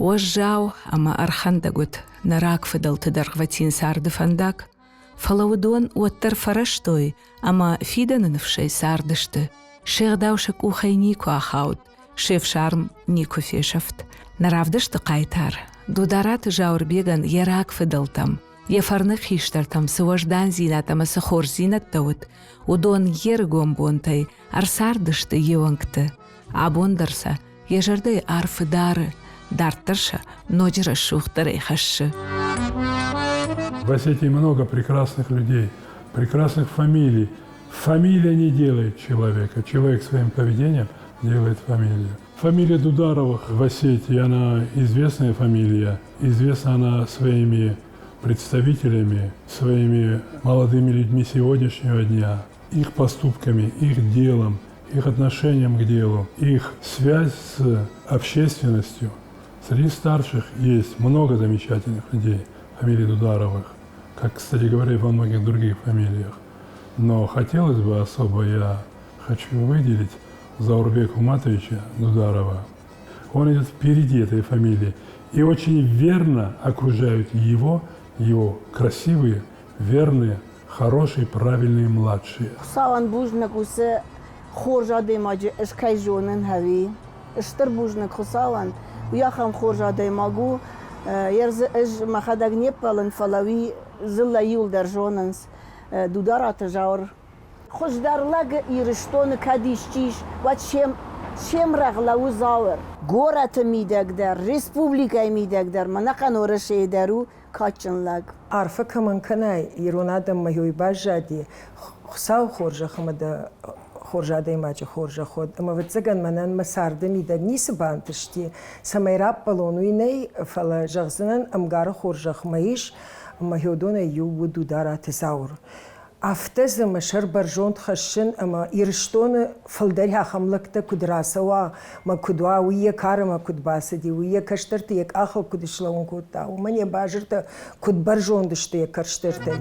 Уӕззау ӕмӕ ӕрхӕндӕг уыд нӕ рагфыдӕлты дӕргъвӕтин царды фӕндаг, фӕлӕ уыдон уӕддӕр фӕрӕзтой ӕмӕ фидӕны ныфсӕй цардысты. Се гъдау сӕ къухӕй никуы ахауд, се фсарм никуы фесӕфт. Нӕ равдысты хъайтар Дудараты Зауырбегӕн йӕ рагфыдӕлтӕм, йӕ фӕрныг хистӕртӕм цы уӕздандзинад ӕмӕ цы хорздзинӕдтӕ уыд, уыдон йе рыгон бонтӕй ӕрцардысты йе уӕнгты. Абон дӕр сӕ йӕ зӕрдӕйы арфы дары, дарддӕр сӕ ноджы рӕсугъддӕрӕй хӕссы. В Осетии много прекрасных людей, прекрасных фамилий. Фамилия не делает человека, человек своим поведением делает фамилию. Фамилия Дударовых в Осетии, она известная фамилия. Известна она своими представителями, своими молодыми людьми сегодняшнего дня, их поступками, их делом, их отношением к делу, их связь с общественностью. Среди старших есть много замечательных людей фамилии Дударовых, как, кстати говоря, и во многих других фамилиях. Но хотелось бы особо, я хочу выделить Заурбека Уматовича Дударова. Он идет впереди этой фамилии и очень верно окружают его, его красивые, верные, хорошие, правильные младшие. Хуыцауӕн бузныг уыцы хорз адӕймаджы ӕз кӕй зонын, ӕви? Стыр бузныг Хуыцауӕн, уый ахӕм хорз адӕймаг у. Ӕз ӕз мӕхӕдӕг не ппӕлын, фӕлӕ уый дзыллӕ иуылдӕр зонынц. Дудараты Зауыр Хуыздӕр лӕг Ирыстоны кӕд исчи ис, уӕд се мрӕгъ лӕууы Зауыр. Горӕты мидӕг дӕр, республикӕйы мидӕг дӕр, мӕнӕхъӕн Уӕрӕсейы дӕр у кадджын лӕг. Арфӕ кӕмӕн кӕнай, ирон адӕммӕ уый баззади, Хуыцауы хорзӕх ӕмӕ дӕ хорз адӕймаджы хорзӕх уӕд. Ӕмӕ, ӕвӕццӕгӕн, мӕнӕн мӕ царды мидӕг ницы бантысти, цӕмӕй раппӕлон, уый нӕй, фӕлӕ зӕгъдзынӕн, ӕмгары хорзӕх мӕ ис, ӕмӕ уыдонӕй иу у Дудараты Зауыр. Афтӕ дзы мӕ сӕр бӕрзонд хӕссын ӕмӕ Ирыстоны фылдӕр ахӕм лӕгтӕ куыд рацӕуа мӕ куыд уа, уый йӕ карӕмӕ куыд бацыди, уый йӕ кӕстӕрты йӕ къахыл куыд слӕууын кодта, уымӕн йӕ базыртӕ куыд бӕрзонд сты йӕ кӕстӕртӕй.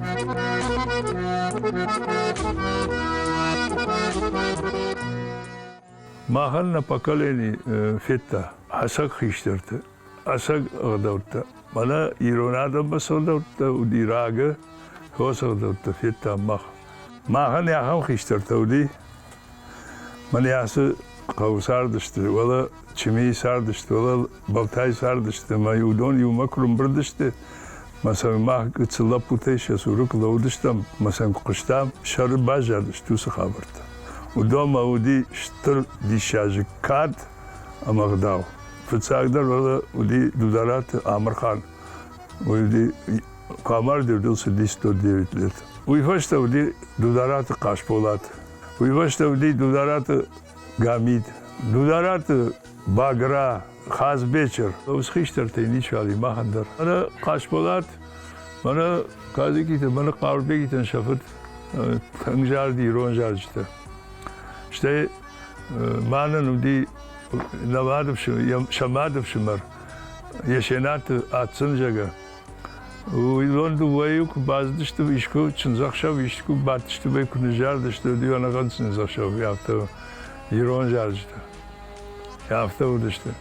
Махӕн нӕ поколени федта ӕцӕг хистӕрты, ӕцӕг ӕгъдӕуттӕ. Мӕнӕ ирон адӕммӕ цы ӕгъдӕуттӕ уыди рагы, уыцы ӕгъдӕуттӕ федтам мах. Махӕн ахӕм хистӕртӕ уыди, мӕнӕ ацы хъӕуы цардысты, уӕлӕ Чымийы цардысты, уӕлӕ Балтайы цардысты, ӕмӕ уыдон иумӕ куы рымбырд сты, мӕ сӕ мах гыццыл лӕппутӕй сӕ цуры куы лӕууыдыстӕм, мӕ сӕм куы хъуыстам, сӕры баззадысты уыцы хабӕрттӕ. Уыдонмӕ уыди стыр диссаджы кад ӕмӕ ӕгъдау. Фыццагдӕр уыди Дудараты Амырхан. Уый уыди, куы амарди, уыдыл цыди 109 лет. Уый фӕстӕ уыди Дудараты Хъасболат. Уый фӕстӕ уыди Дудараты Гамид. Дудараты Багра, Хазбечыр. Уыцы хистӕртӕй ничиуал и махӕн дӕр. Мӕнӕ Хъасболат, мӕнӕ Казикиты, мӕнӕ Хъауырбегитӕн сӕ фыд тынг зарди ирон зарджытӕ. Стӕй мӕнӕн уыди нӕ сӕ мадыфсымӕр Есенаты Ацын, зӕгъгӕ. Уыдон дыууӕйы куы бацыдысты искуы чындзӕхсӕв, искуы бадтысты, куы ныззардысты, уыди ӕнӕхъӕн чындзӕхсӕв, афтӕ ирон зарджытӕ. Афтӕ уыдысты.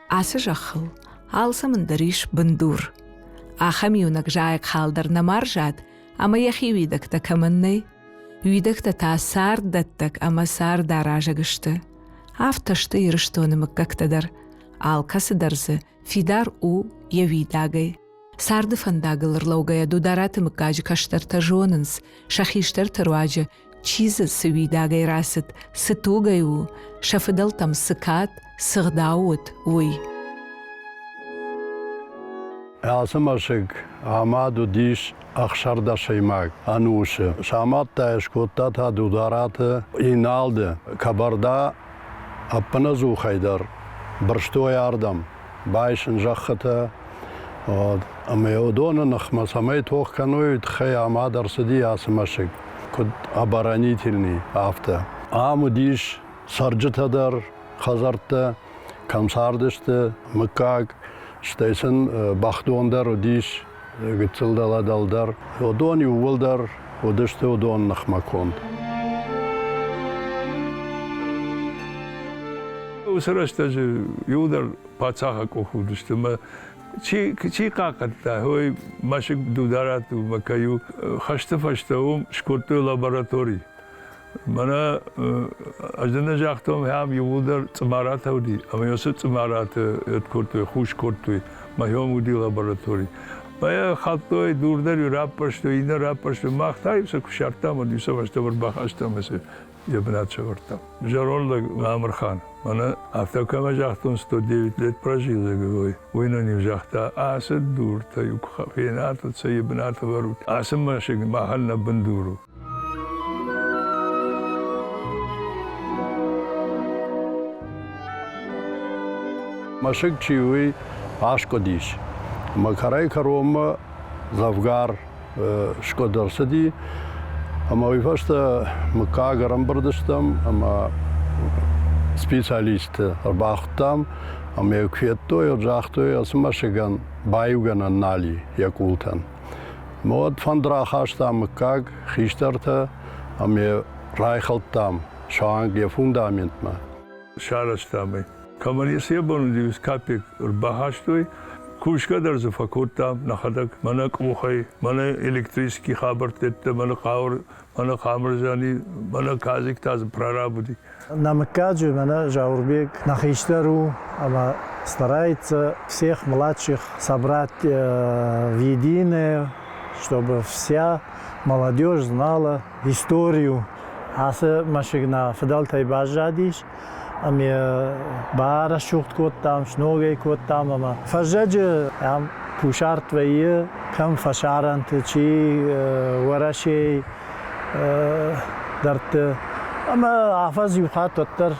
Ацы зӕххыл алцӕмӕн дӕр ис бындур. Ахӕм иунӕг зайӕгхал дӕр нӕма рзад, ӕмӕ йӕхи уидӕгтӕ кӕмӕн нӕй, уидӕгтӕ та царддӕттӕг ӕмӕ цардаразӕг сты. Афтӕ сты Ирыстоны мыггӕгтӕ дӕр. Алкӕцы дӕр дзы фидар у йӕ уидагӕй. Царды фӕндагыл ӕрлӕугӕйӕ Дудараты мыггаджы кӕстӕртӕ зонынц, сӕ хистӕрты руаджы. чи дзы цы уидагӕй рацыд, цы тугӕй у, сӕ фыдӕлтӕм цы кад, цы гъдау уыд, уый. Ацы мӕсыг амад уыдис ӕхсӕрдӕсӕймаг ӕнусы. Самадта йӕ скодта та Дудараты Иналды. Кабарда ӕппынӕдзухӕй дӕр бырстой ардӕм, байсын зӕххытӕ. Ӕмӕ уыдоны ныхмӕ цӕмӕй тох кӕной, уый тыххӕй амад ӕрцыди ацы мӕсыг, куыд оборонительный, афтӕ. Ам уыдис цӕрджытӕ дӕр, хӕдзӕрттӕ, кӕм цардысты, мыггаг, стӕй сын бӕхдон дӕр уыдис, гыццыл дӕлӕ-дӕлдӕр. Уыдон иууылдӕр уыдысты уыдон ныхмӕ конд. Уыцы рӕстӕджы иуылдӕр паддзахы къухы уыдысты ӕмӕ чи, чи хъахъхъӕдта, уый мӕсыг Дудараты уымӕ кӕй у. Хӕсты фӕстӕ уым скодтой лаборатори. Мӕнӕ ӕз дын нӕ загътон, ам иууылдӕр цъымаратӕ уыди, ӕмӕ уыцы цъымараты кодтой, хус кодтой. Мӕхион уыди лаборатори. Мӕ хаттой, дур дӕр-иу раппӕрстой, иннӕ раппӕрстой. Мах та-иу сӕ куы ссардтам, уӕд-иу сӕ фӕстӕмӕ ӕрбахастам ӕмӕ сӕ йӕ бынат сӕвӕрдтам. Зӕронд лӕг Амырхан, мӕнӕ афтӕ кӕмӕ загътон, 109 лет прожил, ой, уый нын-иу загъта, ацы дуртӕ-иу куы фенат, уӕд сӕ йӕ бынат ӕвӕрут. Ацы мӕсыг махӕн нӕ бындур у. Мӕсыг чи уый аскъуыдис. Ӕмӕ кӕрӕй-кӕронмӕ дзӕвгар скъуыд ӕрцыди. Ӕмӕ уый фӕстӕ мыггаг ӕрӕмбырд стӕм ӕмӕ специалистты ӕрбахуыдтам ӕмӕ йӕ куы федтой, уӕд загътой, ацы мӕсыгӕн баиугӕнӕн нал и йӕ къултӕн. Уӕд фӕнд рахаста мыггаг, хистӕртӕ ӕмӕ райхӕлдтам суанг йӕ фундаментмӕ. Сарӕзтам ӕй. Кӕмӕн йӕ бон уыди, капек ӕрбахастой. Кусгӕ дӕр дзы фӕкодтам нӕхӕдӕг, мӕнӕ къухӕй, мӕнӕ электрический хабӕрттӕ, мӕнӕ хъауыр, мӕнӕ Хамырзани, мӕнӕ Казик та дзы прораб уыди. Нӕ мыггаджы мӕнӕ Зауырбег нӕ хистӕр у ӕмӕ старается всех младших собрать в единое, чтобы вся молодежь знала историю. Ацы мӕсыг нӕ фыдӕлтӕй баззадис ӕмӕ барӕсугъд кодтам, сногӕй кодтам ӕмӕ фӕззӕджы ам кусарт вӕййы, кӕм фӕсарӕнты, чи Уӕрӕсейы дӕрдты. Ӕмӕ афӕдз иу хатт уӕддӕр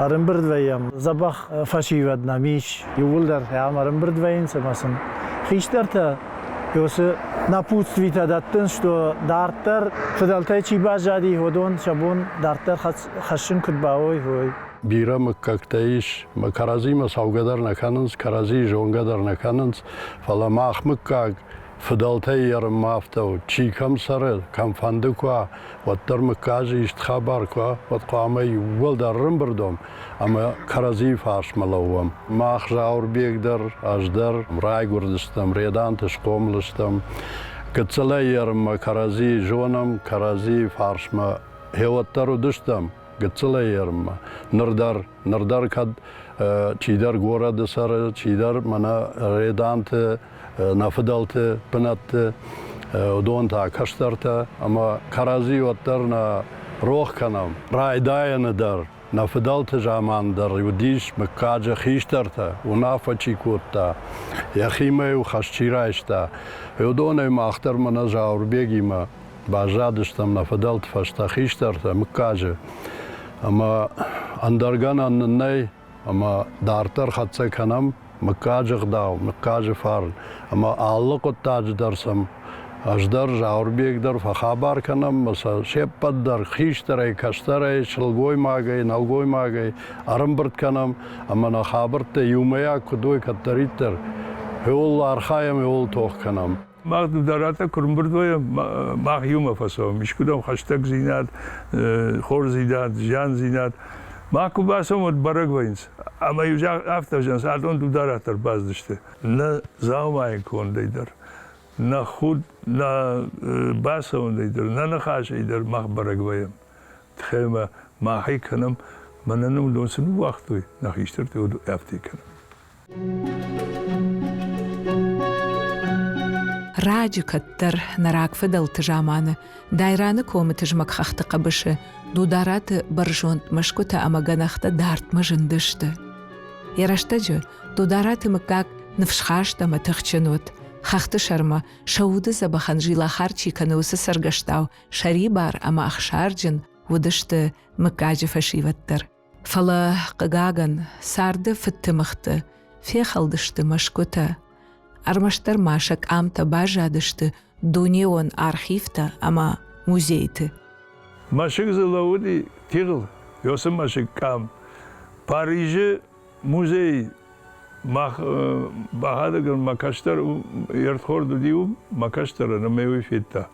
ӕрӕмбырд вӕййӕм. Дзӕбӕх фӕсивӕд нӕм ис, иууылдӕр ам ӕрӕмбырд вӕййынц ӕмӕ сын хистӕртӕ уыцы напутствитӕ дӕттынц, что дарддӕр фыдӕлтӕй чи баззади, уыдон сӕ бон дарддӕр хӕссын куыд бауой, уый. Бирӕ мыггӕгтӕ ис, мӕ кӕрӕдзимӕ цӕугӕ дӕр нӕ кӕнынц, кӕрӕдзийы зонгӕ дӕр нӕ кӕнынц, фӕлӕ мах мыггаг фыдӕлтӕй ерынмӕ афтӕ у, чи кӕм цӕры, кӕмфӕнды куы уа, уӕддӕр мыггаджы ист хабар куы уа, уӕд хъуамӕ иууылдӕр ӕрӕмбырд уӕм ӕмӕ кӕрӕдзийы фарсмӕ лӕууӕм. Мах Зауырбег дӕр, ӕз дӕр райгуырдыстӕм, Реданты схъомыл стӕм. Гыццылӕй ерынмӕ кӕрӕдзийы зонӕм, кӕрӕдзийы фарсмӕ хеуӕддӕр уыдыстӕм гыццылӕй ерынмӕ. Ныр дӕр, ныр дӕр кӕд чидӕр горӕты цӕры, чидӕр мӕнӕ Реданты нӕ фыдӕлты бынӕтты, уыдон та кӕстӕртӕ ӕмӕ кӕрӕдзи уӕддӕр нӕ рох кӕнӕм. Райдайӕны дӕр, нӕ фыдӕлты заман дӕр уыдис мыггаджы хистӕртӕ, уынаффӕ чи кодта, йӕхимӕ-иу хӕс чи райста, уыдонӕй мах дӕр мӕнӕ Зауырбегимӕ баззадыстӕм нӕ фыдӕлты фӕстӕ хистӕртӕ, мыггаджы. Ӕмӕ ӕндӕр гӕнӕн нын нӕй, ӕмӕ дарддӕр хӕццӕ кӕнӕм мыггаджы гъдау, мыггаджы фарн ӕмӕ алы хъуыддаджы дӕр сӕм ӕз дӕр, Зауырбег дӕр фӕхабар кӕнӕм ӕмӕ сӕ се ппӕт дӕр хистӕрӕй, кӕстӕрӕй, сылгоймагӕй, нӕлгоймагӕй ӕрӕмбырд кӕнӕм ӕмӕ нӕ хабӕрттӕ иумӕйаг куыд уой кӕддӕриддӕр, ууыл архайӕм, ууыл тох кӕнӕм. Мах Дударатӕ куы рымбырд вӕййӕм, мах иумӕ фӕцӕуӕм, искуыдӕм хӕстӕгдзинад, хорздзинад, зиандзинад. Мах куы бацӕуӕм, уӕд бӕрӕг вӕййынц. Ӕмӕ-иу афтӕ зӕгъынц, адон Дударатӕ ӕрбацыдысты. Нӕ дзаумайы кондӕй дӕр, нӕ худ, нӕ бацӕуӕнӕй дӕр, нӕ ныхасӕй дӕр мах бӕрӕг вӕййӕм. Тыхӕй махӕй кӕнӕм, мӕнӕ нын уыдон цы ныууагътой, нӕ хистӕртӕ уыдон афтӕ кӕнӕм. Раджы кӕддӕр нӕ рагфыдӕлты заманы Дайраны комы тызмӕг хӕхты хъӕбысы Дудараты бӕрзонд мӕсгуытӕ ӕмӕ гӕнӕхтӕ дардмӕ зындысты. Йӕ рӕстӕджы Дудараты мыггаг ныфсхаст ӕмӕ тыхджын уыд. Хӕхты сӕрмӕ сӕ уды дзӕбӕхӕн зилахар чи кӕны, уыцы цӕргӕстау сӕрибар ӕмӕ ӕхсарджын уыдысты мыггаджы фӕсивӕд дӕр. Фӕлӕ, хъыгагӕн, царды фыдтымыгъты фехӕлдысты мӕсгуытӕ. Ӕрмӕстдӕр ма сӕ къамтӕ баззадысты дунеон архивтӕ ӕмӕ музейты. Мӕсыг дзы лӕууыди тигъыл, Йосы мӕсыг къам. Парижы музей мах бахадӕгӕн мӕ кӕстӕр йе рдхорд уыди уым, мӕ кӕстӕрӕн ӕмӕ уый федта.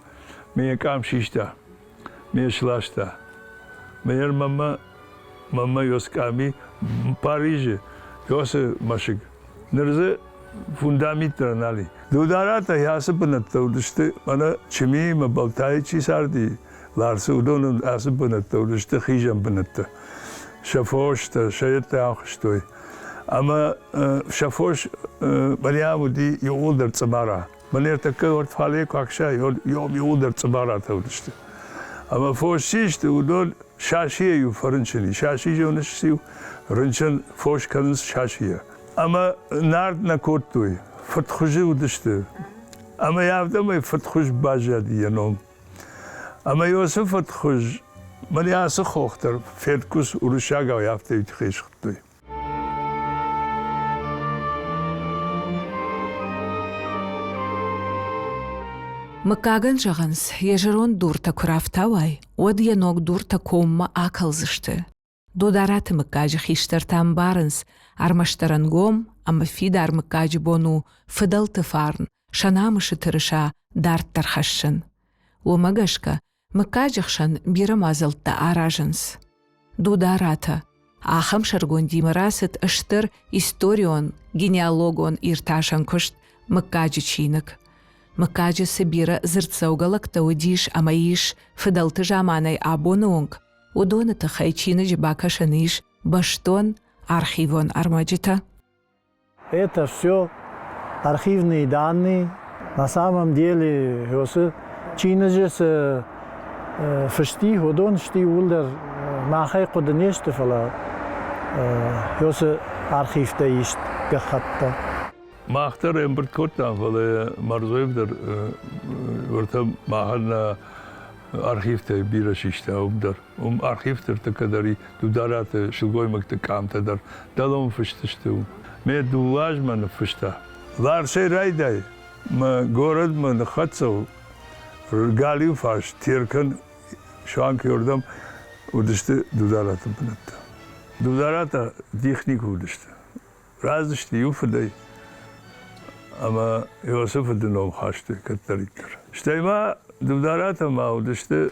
Ме йӕ къам систа. Ме сласта. Мӕнӕн мӕмӕ мӕмӕ ёскъами Парижы ёсы мӕсыг. Ныр дзы фундамент дӕр нал и. Дударатӕ ацы бынӕттӕ уыдысты, мӕнӕ Чымиимӕ Балтайы чи царди, Ларсы, уыдонӕн ацы бынӕттӕ уыдысты хизӕн бынӕттӕ. Сӕ фостӕ, сӕ йедтӕ ахызтой. Ӕмӕ сӕ фос мӕнӕ уыди иууылдӕр цъымара. Мӕн ӕртӕккӕ ортфале куы ахсай, иууылдӕр цъыбаратӕ уыдысты. Ӕмӕ фос систы, уыдон сасийӕ-иу фӕрынчын и. Саси зоныс циу? Рынчын фос кӕнынц сасийӕ. Ӕмӕ нард нӕ кодтой, фыдхуызы уыдысты. Ӕмӕ афтӕмӕй фыдхуыз баззади йӕ ном. Ӕмӕ Иосы фыдхуыз мӕнӕ ацы хох дӕр ферткус уырыссагау афтӕ тыххӕй схуыдтой. Мыггагӕн зӕгъынц, йӕ зӕронд дуртӕ куы рафтауай, уӕд йӕ ног дуртӕ коммӕ акӕлдзысты. Дудараты мыггаджы хистӕртӕ ӕмбарынц, ӕрмӕстдӕр ӕнгом ӕмӕ фидар мыггаджы бон у фыдӕлты фарн, сӕ намысы тырыса дарддӕр хӕссын. Уымӕ гӕсгӕ мыггаджы хсӕн бирӕ мадзӕлттӕ аразынц. Дударатӕ ахӕм сӕргондимӕ рацыд стыр историон, генеалогон иртасӕн куыст мыггаджы чиныг. Мыггаджы цы бирӕ дзырддзӕугӕ лӕгтӕ уыдис ӕмӕ ис фыдӕлты заманӕй абоны онг, уыдоны тыххӕй чиныджы бакӕсӕн ис бӕстон архивон ӕрмӕджытӕ. Это все архивные данные. На самом деле, уыцы чиныджы цы фысти, уыдон сты иууылдӕр махӕй хъуыды не сты, фӕлӕ уыцы архивтӕ ист гӕххӕттӕ. Мах дӕр ӕмбырд кодтам, фӕлӕ Мӕрзоев дӕр уӕртӕ махӕн нӕ архивтӕй бирӕ систа уым дӕр. Уым архивты ӕртыккӕ дӕр и Дудараты сылгоймӕгты къамтӕ дӕр дӕлӕмӕ фыст сты. Ме дыууӕ азмӕ ныффыста. Ларсӕй райдай, мӕ горӕтмӕ ныххӕццӕ у. Галиу фарс Теркӕн суанг ердӕм уыдысты Дудараты бынӕттӕ. Дударатӕ дих никуы уыдысты. Рӕзысты иу фыдӕй ӕмӕ Иосифы фыды ном хастой кӕддӕриддӕр. Стӕй ма Дударатӕ ма уыдысты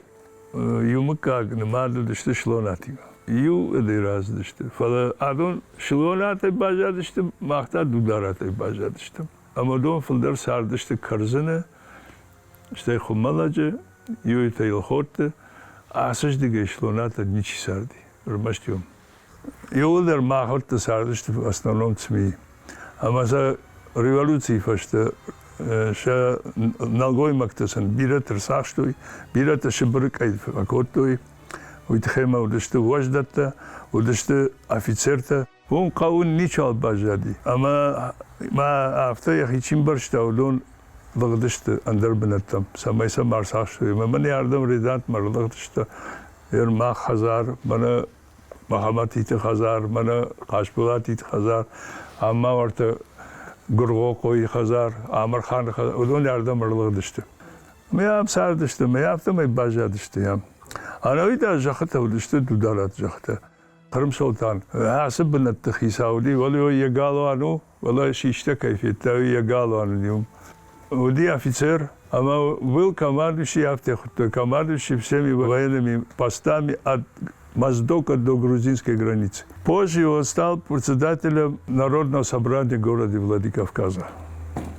иу мыггаг нымад уыдысты Слонатимӕ. Иу ыдӕй рӕзыдысты, фӕлӕ адон Слонатӕй баззадысты, мах та Дударатӕй баззадыстӕм. Ӕмӕ уыдон фылдӕр цардысты Кӕрдзыны, стӕй Хуымӕллӕджы, иуӕй Елхотты. Ацы Слонатӕ ничи царди, ӕрмӕст иу. Иууылдӕр махуӕтты цардысты в основном ЦМИ. Ӕмӕ сӕ революцийы фӕстӕ сӕ нӕлгоймӕгтӕ сын бирӕты рцахстой, бирӕтӕ Сыбыры къӕй фӕкодтой. Уый тыххӕй ма уыдысты уӕздӕттӕ, уыдысты афицертӕ. Уым хъӕуы ничуал баззади. Ӕмӕ ма афтӕ йӕхи чи мбӕрста, уыдон лыгъдысты ӕндӕр бынӕттӕм, цӕмӕй сӕ ма рцахстой. Ӕмӕ мӕнӕ ардӕм Редантмӕ ӕрлыгъдысты. Ермак хӕдзар, мӕнӕ Мӕхӕмӕтиты хӕдзар, мӕнӕ Хъасболатиты хӕдзар, ӕмӕ уӕртӕ Гуыргъохъойы хӕдзар, Амырханы хӕдзар, уыдон ардӕм ӕрлыгъдысты. Мӕ ам цардысты, мӕ афтӕмӕй баззадысты ам. Ӕнӕуи та зӕххытӕ уыдысты Дудараты зӕххытӕ. Хъырым Солтан ацы бынӕтты хицау уыди, уӕле йӕ галуан у, Фӕлӕ систӕ кӕй федта, уый йӕ галуан уыди уым. Уыди офицер, ӕмӕ был командующий афтӕ хуыдтой, командующий всеми военными постами от Моздока до грузинской границы. Позже он стал председателем Народного собрания города Владикавказа.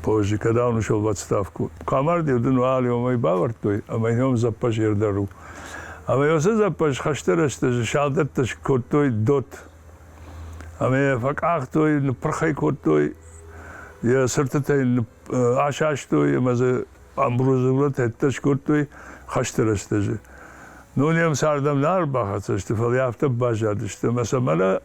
Позже, когда он ушел в отставку. Команды уыдон омӕй бавӕрдтой, ӕмӕ йӕм зӕппӕз ӕрдӕр у. Ӕмӕ уыцы зӕппӕз хӕсты рӕстӕджы салдӕттӕ скодтой дот. Ӕмӕ йӕ фӕкъахтой, ныппырх ӕй кодтой. Йӕ цыртытӕ йын асастой ӕмӕ дзы амброзурӕтӕ скодтой хӕсты рӕстӕджы. Ну, не мцардӕм нӕ ӕрбахӕццӕ сты, фӕлӕ афтӕ баззадысты ӕмӕ сӕ мӕнӕ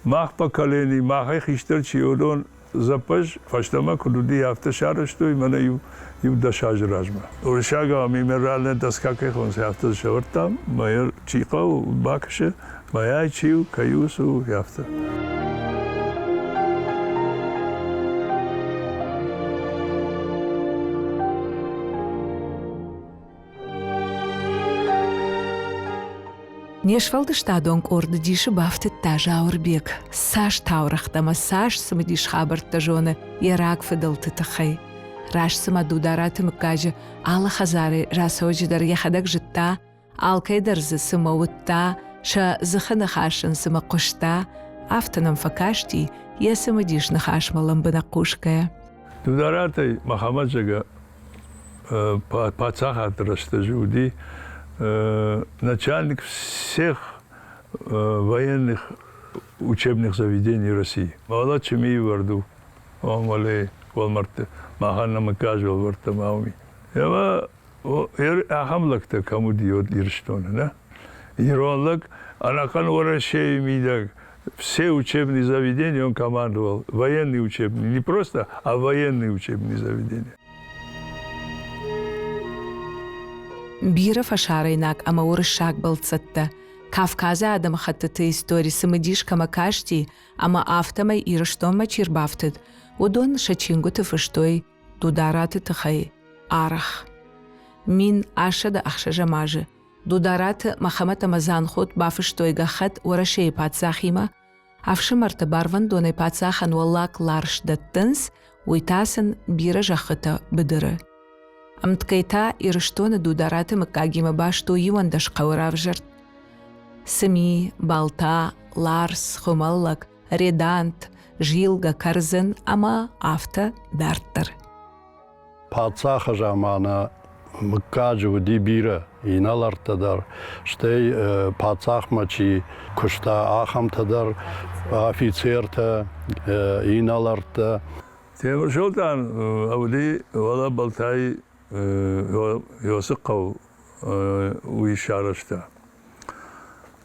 мах поколени, махӕй хистӕр чи уыдон зӕппӕз фӕстӕмӕ куыд уыди, афтӕ сарӕзтой мӕнӕ иу иу дӕс азы размӕ. Уырыссагау мемориальная доска кӕй хонынц, афтӕ дзы сӕвӕрдтам, мӕ чи хъӕуы, бакӕсы, мӕ чи у, кӕй у, цы у, афтӕ. Не сфӕлдыстадон къорды дисы бафтыдта Зауырбег, цас таурӕгътӕ ӕмӕ цас цымыдис хабӕрттӕ зоны йӕ рагфыдӕлты тыххӕй. Раст цыма Дудараты мыггаджы алы хӕдзары рацӕуӕджы дӕр йӕхӕдӕг зыдта, алкӕй дӕр дзы цыма уыдта, сӕ дзыхы ныхас ын цыма хъуыста, афтӕ нӕм фӕкасти йӕ цымыдис ныхасмӕ лӕмбынӕг хъусгӕйӕ. Дударатӕй Мӕхӕмӕт зӕгъгӕ, паддзахады рӕстӕджы уыди начальник всех военных учебных заведений России. Мала чими ивӕрд у, уӕле уӕлмӕрдты, махӕн нӕ мыггаджы уӕлмӕрдтӕ ма уыми. Ӕмӕ ахӕм лӕгтӕ кӕм уыди Ирыстоны, нӕ? Ирон лӕг ӕнӕхъӕн Уӕрӕсейы мидӕг все учебные заведения он командовал, военные учебные, не просто, а военные учебные заведения. Бирӕ фӕсарӕйнаг ӕмӕ уырыссаг бӕлццӕттӕ Кавказы адӕмыхӕттыты истори цымыдис кӕмӕ касти ӕмӕ афтӕмӕй Ирыстонмӕ чи рбафтыд, уыдон сӕ чингуыты фыстой Дудараты тыххӕй арӕх. 1606 азы Дудараты Мӕхӕмӕт ӕмӕ Дзанхот бафыстой гӕххӕтт Уӕрӕсейы паддзахимӕ, ӕфсымӕртӕ барвӕндонӕй паддзахӕн уӕллаг Ларс дӕттынц, уый та сын бирӕ зӕххытӕ быдыры. Ӕмткӕй та Ирыстоны Дудараты мыггагимӕ баст у 11 хъӕуы равзӕрд. Цыми, Балта, Ларс, Хуымӕллӕг, Редант, Зилгӕ, Кӕрдзын ӕмӕ афтӕ дарддӕр. Паддзахы заманы мыггаджы уыди бирӕ инӕлӕрттӕ дӕр, стӕй паддзахмӕ чи куыста, ахӕмтӕ дӕр, афицертӕ, инӕлӕрттӕ. Темырсолтан уыди уӕлӕ Балтайы Йосы хъӕу уый сарӕзта.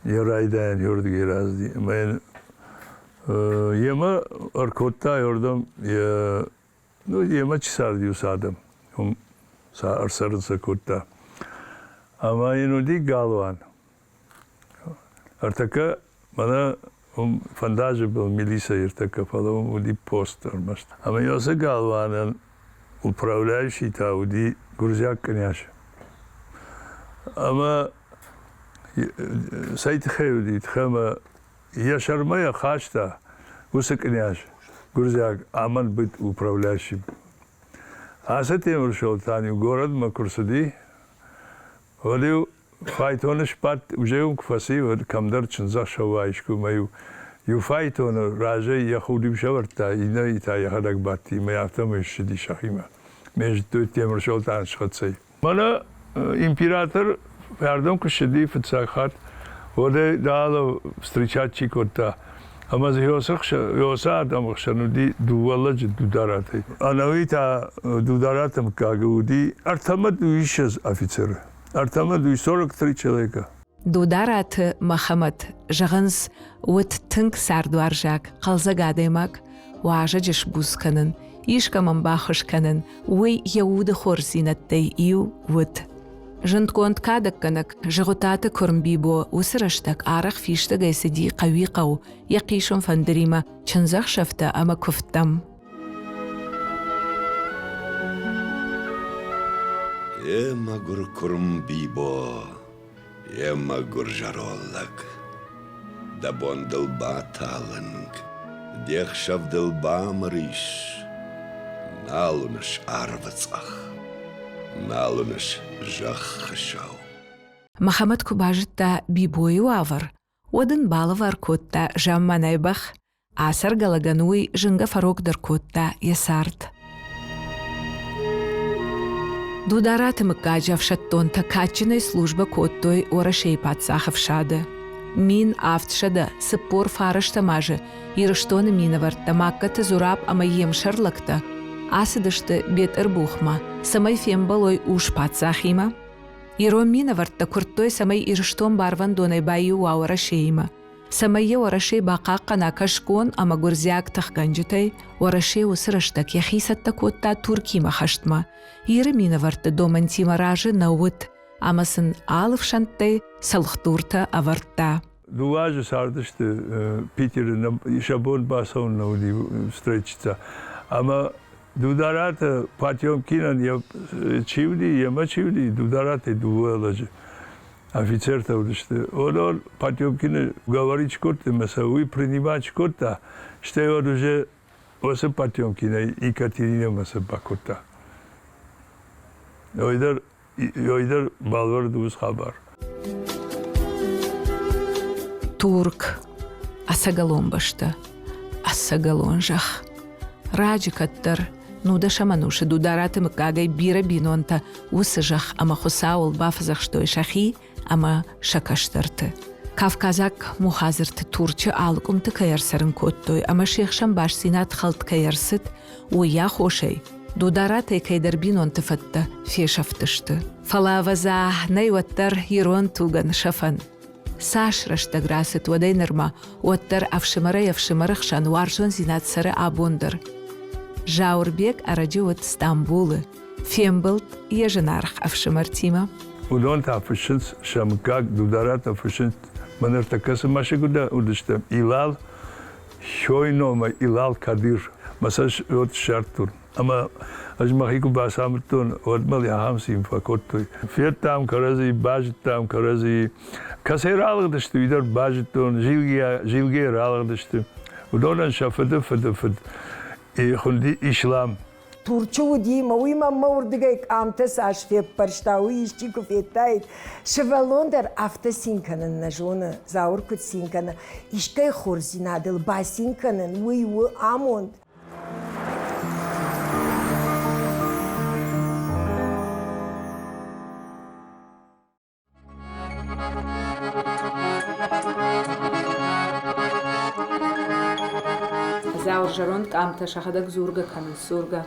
Йӕ райдайӕн уырдыгӕй рацыди. Ӕмӕ йын йемӕ ӕркодта уырдӕм йӕ Ну, йемӕ чи царди, уыцы адӕм, уым сӕ ӕрцӕрын сӕ кодта. Ӕмӕ йын уыди галуан. Ӕртӕккӕ мӕнӕ уым фӕндаджы был милицӕйы ӕртӕккӕ, фӕлӕ уым уыди пост ӕрмӕст. Ӕмӕ уыцы галуанӕн управляющий та уыди гуырдзиаг къняз. Ӕмӕ цӕй тыххӕй уыди, тыххӕй ӕмӕ Йӕ сӕрмӕ йӕ хаста уыцы къняз, гуырдзиаг амӕн быт управляющим. Ацы Темырсолтан-иу городмӕ куы рцыди, уӕд-иу файтоны сбадт, уже-иу куы фӕци, уӕд кӕмдӕр чындзӕхсӕвы искуы ӕмӕ-иу иу файтоны разӕй йӕ худ-иу сӕвӕрдта, иннӕйы та йӕхӕдӕг бадти ӕмӕ афтӕмӕй ссыди сӕхимӕ. Ме зыдтой Темырсолтан схӕццӕ. Мӕнӕ император ардӕм куы ссыди фыццаг хатт, уӕд ӕй Даалов встречать чи кодта, ӕмӕ дзы Йосы адӕмы хсӕн уыди дыууӕ лӕджы Дударатӕй. Ӕнӕуи та Дудараты мыггагы уыди ӕртӕмӕ дыууиссӕдз офицеры, ӕртӕмӕ дыууиссӕдз 43 человека. Дудараты Мӕхӕмӕт, зӕгъынц, уыд тынг цардуарзаг, хъӕлдзӕг адӕймаг, уазӕджы сбуц кӕнын, искӕмӕн баххуыс кӕнын, уый йӕ уды хорздзинӕдтӕй иу уыд. Зындгонд кадӕггӕнӕг Зыгъуытаты куырм Бибо уыцы рӕстӕг арӕх фистӕгӕй цыди хъӕуи-хъӕу йӕ хъисын фӕндыримӕ чындзӕхсӕвтӕ ӕмӕ куывдтӕм. Е мӕгуыр куырм Бибо, Е мӕгуыр зӕронд лӕг, дӕ бон дыл баталынг, де хсӕв дыл бамыр ис, нал уыныс арвы цъӕх, нал уыныс зӕххы сау. Мӕхӕмӕт куы базыдта Бибойы уавӕр, уӕд ын балӕвар кодта замманай бӕх, Ацӕргӕ лӕгӕн уый зынгӕ фӕрогдӕр кодта йӕ цард. Дудараты мыггаджы ӕфсӕддонтӕ кадджынӕй службӕ кодтой Уӕрӕсейы паддзахы фсады. 1749 азы Ирыстоны минӕвӕрттӕ Магкаты Зураб ӕмӕ йе мсӕрлӕгтӕ ацыдысты Бетъырбухмӕ, цӕмӕй фембӕлой ус-паддзахимӕ. Ирон минӕвӕрттӕ куырдтой, цӕмӕй Ирыстон барвӕндонӕй баиу уа Уӕрӕсеимӕ, цӕмӕй йӕ Уӕрӕсе бахъахъхъӕна кӕсгон ӕмӕ гуырдзиаг тыхгӕнджытӕй. Уӕрӕсе уыцы рӕстӕг йӕхи цӕттӕ кодта Туркимӕ хӕстмӕ. Иры минӕвӕртты домӕнтимӕ разы нӕ уыд ӕмӕ сын алы фсӕнттӕй цӕлхдуртӕ ӕвӕрдта. Дыууӕ азы цардысты Питеры, сӕ бон бацӕуын нӕ уыди встречитӕ. Ӕмӕ Дудараты Потемкинӕн йӕ чи уыди, йемӕ чи уыди, Дударатӕй дыууӕ лӕджы офицертӕ уыдысты. Уыдон Потемкины говорить кодтой ӕмӕ сӕ уый принимать кодта, стӕй уӕд уже уыцы Потемкинӕй Екатеринӕмӕ сӕ бакодта. Уый дӕр Ёй дӕр бӕлвырд ус хабар. Турк, ӕцӕгӕлон бӕстӕ, ӕцӕгӕлон зӕхх. Раджы кӕддӕр, нудӕсӕм ӕнусы Дудараты мыггагӕй бирӕ бинонтӕ уыцы зӕхх ӕмӕ Хуыцауыл бафӕдзӕхстой сӕхи ӕмӕ сӕ кӕстӕрты. Кавказаг мухадзырты Турчы алы къуымты кӕй ӕрцӕрын кодтой ӕмӕ се хсӕн бастдзинад хӕлд кӕй ӕрцыд, уый аххосӕй Дударатӕй кӕйдӕр бинонты фӕдтӕ фесӕфтысты. Фӕлӕ, ӕвӕдза, нӕй уӕддӕр ирон тугӕн сӕфӕн. Цас рӕстӕг рацыд уӕдӕй нырмӕ, уӕддӕр ӕфсымӕрӕй ӕфсымӕры хсӕн уарзондзинад цӕры абон дӕр. Зауырбег ӕрӕджы уыд Стамбулы, фембӕлд йӕ зынаргъ ӕфсымӕртимӕ. Уыдон та фыссынц сӕ мыггаг, Дударатӕ фыссынц, мӕ ныртӕккӕ цы мӕсыг уыдысты, Илал, Хёй номӕй Илал Кадир, мӕ сӕ уӕд ссардтон. Ӕмӕ ӕз мӕхи куы бацамыдтон, уӕд мыл ахӕм цин фӕкодтой. Федтам кӕрӕдзи, базыдтам кӕрӕдзи. Кӕцӕй ралыгъдысты, уый дӕр базыдтон, Зилгӕйӕ ралыгъдысты. Уыдонӕн сӕ фыды фыды фыд хуынди Ислам. Турчы уыди мӕ уый мӕнмӕ уырдыгӕй къамтӕ цас феппӕрста, уый исчи куы федтаид. Сывӕллон дӕр афтӕ цин кӕнын нӕ зоны, Зауыр куыд цин кӕны. Искӕй хорздзинадыл бацин кӕнын, уый у амонд. Зауыр зӕронд къамтӕ сӕхӕдӕг дзургӕ кӕнынц, дзургӕ.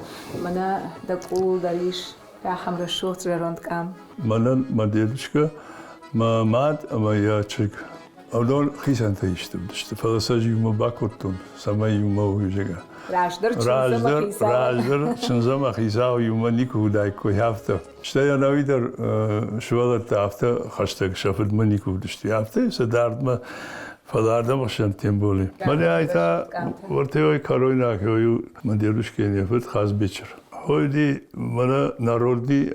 Мӕнӕ дӕ къулыл дӕр ис ахӕм рӕсугъд зӕронд къам. Мӕнӕн мӕ дедушкӕ, мӕ мад ӕмӕ йӕ чызг. Уыдон хицӕнтӕ исты уыдысты, фӕлӕ сӕ ӕз иумӕ бакодтон, цӕмӕй иумӕ уой, зӕгъгӕ. Раздӕр чындз ӕмӕ хицау. Раздӕр чындз ӕмӕ хицау иумӕ никуы уыдаиккой, афтӕ. Стӕй ӕнӕуи дӕр сывӕллӕттӕ афтӕ хӕстӕг сӕ фыдмӕ никуы уыдысты, афтӕ сӕ дардмӕ, фӕлӕ ардӕм хсӕн Темболи. Мӕнӕ ай та уӕртӕ кӕройнаг у мӕ дедушкӕйӕн йӕ фыд Хазбечыр. Хойди мӕнӕ народный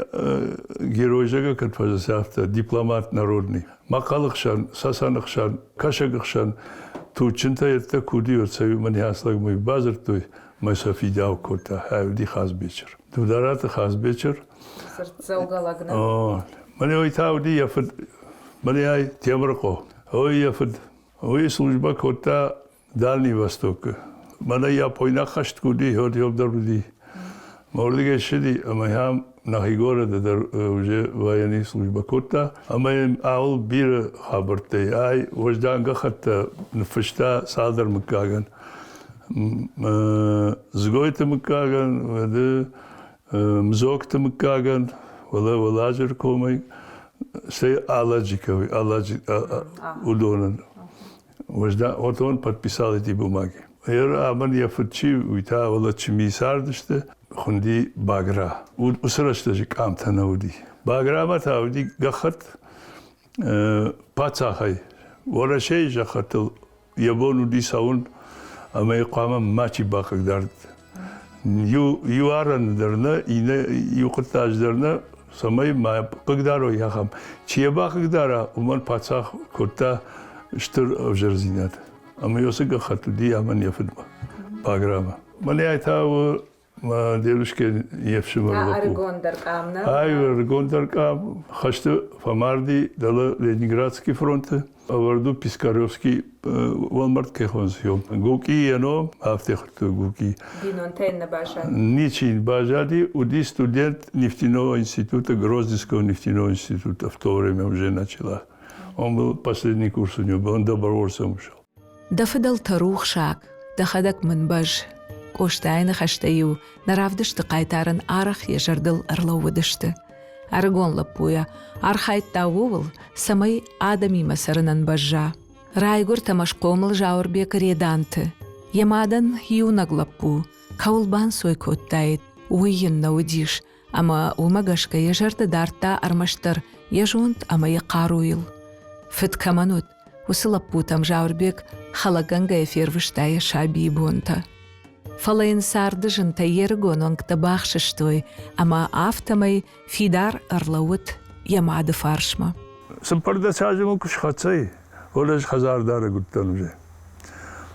герой зӕгъгӕ кӕд фӕзӕсы, афтӕ дипломат народный. Мӕхъӕлы хсӕн, Цӕцӕны хсӕн, Кӕсӕгы хсӕн туджджынтӕ йедтӕ куд ӕрцӕуй мӕн хӕслӕгмӕ бадзырдтой, мӕ сӕ фидау кодта Хӕвди Хазбечыр. Дудараты Хазбечыр. Цырддзӕугӕ лӕг нӕ? О, мӕнӕ уый та уыди йӕ фыд, мӕнӕ ай Темырыхъо. Ой, йӕ фыд. Уый службӕ кодта Дальний Востокы. Мӕнӕ япойнаг хӕст куы уыди, уӕд йӕм дӕр уыди. Мӕ уырдыгӕй ссыди ӕмӕ йӕм нӕхи горӕты дӕр уже военный службӕ кодта. Ӕмӕ йын ауыл бирӕ хабӕрттӕй ай уӕздан гӕххӕттӕ ныффыста цалдӕр мыггагӕн. Дзгойты мыггагӕн, уӕды Мзокты мыггагӕн, уӕлӕ Уӕлладжыры комӕй, стӕй Аладжиковой, Аладжи, уыдонӕн. Вот он подписал эти бумаги. Ер амӕн йӕ фыд чи, уый та уӕлӕ Чми цардысты, хуынди Багра. Уыцы рӕстӕджы къамтӕ нӕ уыди. Баграмӕ та уыди гӕххӕтт паддзахӕй. Уӕрӕсейы зӕххӕттыл йӕ бон уыди цӕуын ӕмӕ йӕ хъуамӕ мачи бахъыгдард. Иу арӕны дӕр нӕ, иннӕ иу хъуыддаджы дӕр нӕ, цӕмӕй ма хъыгдарой ахӕм. Чи йӕ бахъыгдара, уымӕн паддзах кодта стыр ӕвзӕрдзинад. Ӕмӕ уыцы гӕххӕтт уыди амӕн йӕ фыдмӕ, Баграмӕ. Мӕнӕ та у мӕ дедушкӕ йе фсымӕр лӕппу. Ӕрыгондӕр къам, нӕ? Ай ӕрыгондӕр къам хӕсты фӕмарди дӕлӕ Ленинградский фронты. Ӕвӕрд у Пискаревский уӕлмӕрд кӕй хонынц, Гукъи йӕ ном, афтӕ хуыдтой Гукъи. Бинонтӕ нӕ баззад? Ничи баззади, уыди студент нефтяного института, Грозненского нефтяного института в то время уже начала. Он был последний курс у него был, он добровольцем ушел. Дӕ фыдӕлтӕ рухсаг, дӕхӕдӕг мын бӕз. Къостайы ныхӕстӕ-иу нӕ равдысты хъайтарӕн арӕх йӕ зӕрдыл ӕрлӕууыдысты. Ӕрыгон лӕппуйӕ архайдта ууыл, цӕмӕй адӕмимӕ цӕрынӕн бӕзза. Райгуырд ӕмӕ схъомыл Зауырбег Реданты. Йӕ мадӕн иунӕг лӕппу, кӕуыл банцой кодтаид, уый йын нӕ уыдис, ӕмӕ уымӕ гӕсгӕ йӕ зӕрдӕ дардта ӕрмӕстдӕр йӕ зонд ӕмӕ йӕ хъаруйыл. Фыд кӕмӕн уыд, уыцы лӕппутӕм Зауырбег хӕлӕггӕнгӕйӕ фервыста йӕ сабийы бонтӕ. Фӕлӕ йын царды зынтӕ йе рыгон уӕнгтӕ бахсыстой, ӕмӕ афтӕмӕй фидар ӕрлӕууыд йӕ мады фарсмӕ. 14 азы мыл куы схӕццӕ и, уӕд ӕз хӕдзардарӕг уыдтӕн уже.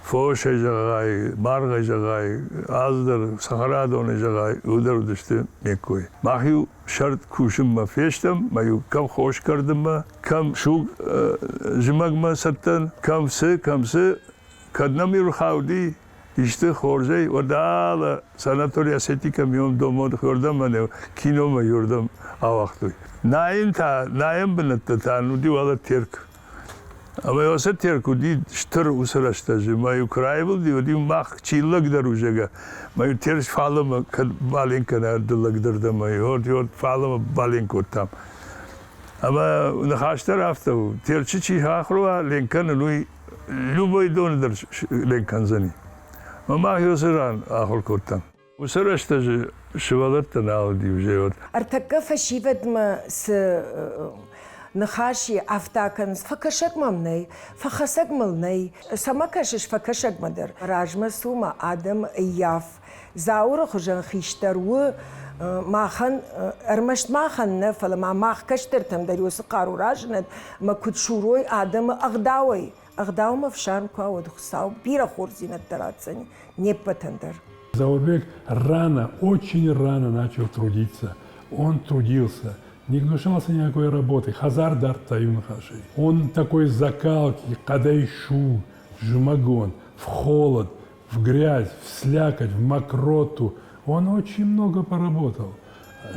Фосӕй зӕгъай, маргъӕй зӕгъай, аздӕр цӕхӕрадонӕй зӕгъай, уыдӕр уыдысты ме ккой. Мах-иу сӕрд кусынмӕ фестӕм, мӕ-иу кӕм хос кӕрдынмӕ, кӕм суг зымӕгмӕ цӕттӕн, кӕм цы, кӕм цы, кӕд нӕм-иу рхауди исты хорзӕй, уӕд алы санаторий Осетика миом домод хёрдӕм мӕнӕ киномӕ ёрдӕм ауагътой. Найын та, найӕн бынӕттӕ та уыди уӕлӕ Терк. Ӕмӕ уыцы Терк уыди стыр уыцы рӕстӕджы. Мӕ-иу куы раивылди, уӕд-иу мах чи лӕгдӕр у, зӕгъгӕ, мӕ-иу Терч фалӕмӕ кӕд баленк кӕна лӕгдӕр дӕ, мӕ-иу фалӕмӕ баленк кодтам. Ӕмӕ ныхас дӕр афтӕ у, Терчы чи ахуыр уа ленк кӕнын, уый любой доны дӕр ленк кӕндзӕни. Мӕ мах уыцы ран ахуыр кодтам. Уыцы рӕстӕджы сывӕллӕттӕ нал уыди уже вот. Ӕртӕккӕ фӕсивӕдмӕ цы ныхас и, афтӕ кӕнынц, фӕкӕсӕг мӕм нӕй, фӕхӕцӕг мыл нӕй. Цӕмӕ кӕсыс фӕкӕсӕгмӕ дӕр? Размӕ цу мӕ адӕм ӕййаф. Зауыры хуызӕн хистӕр у махӕн, ӕрмӕст махӕн нӕ, фӕлӕ ма мах кӕстӕртӕм дӕр уыцы хъару разынӕд, ӕмӕ куыд сурой адӕмы ӕгъдауӕй. Ӕгъдаумӕ фсарм куы уа, уӕд Хуыцау бирӕ хорздзинӕдтӕ ратдзӕни не ппӕтӕн дӕр. Заурбек рано, очень рано начал трудиться. Он трудился, не гнушался никакой работы. Хазар дардта юнхаши. Он такой закалки, кадайшу, жмагон, в холод, в грязь, в слякоть, в мокроту. Он очень много поработал.